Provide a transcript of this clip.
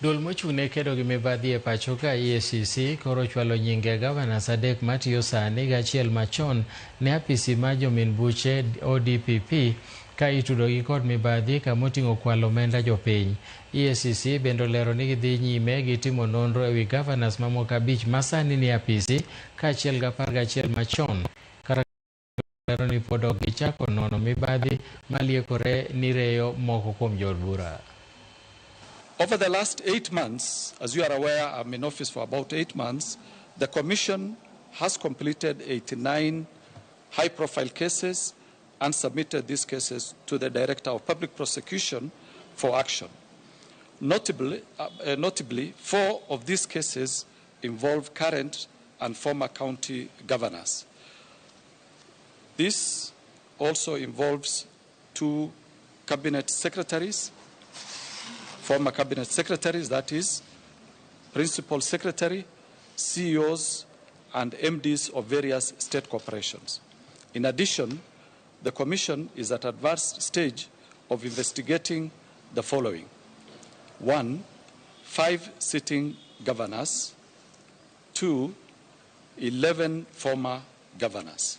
Duol mochung' ne kedo gi mibadhi e pacho ka EACC koro ochwalo nyinge gavanas adek matiyo sani gachiel machon ne apisi mar jomin buche ODPP ka itudogi kod mibadhi kamoting'o kwalo omenda jopiny. EACC bende olero ni gidhi nyime gi timo nonro ewi gavanas mamoko abich masani ni apisi kaachiel gi 11 machon. Kata lero ni pod ok gichako nono mibadhi maliekore ni reyo moko kuom jood bura. Over the last 8 months, as you are aware, I'm in office for about 8 months, the Commission has completed 89 high profile cases and submitted these cases to the Director of Public Prosecution for action. Notably, four of these cases involve current and former county governors. This also involves two cabinet secretaries, former cabinet secretaries, that is, principal secretary, CEOs, and MDs of various state corporations. In addition, the Commission is at advanced stage of investigating the following. One, five sitting governors. Two, 11 former governors.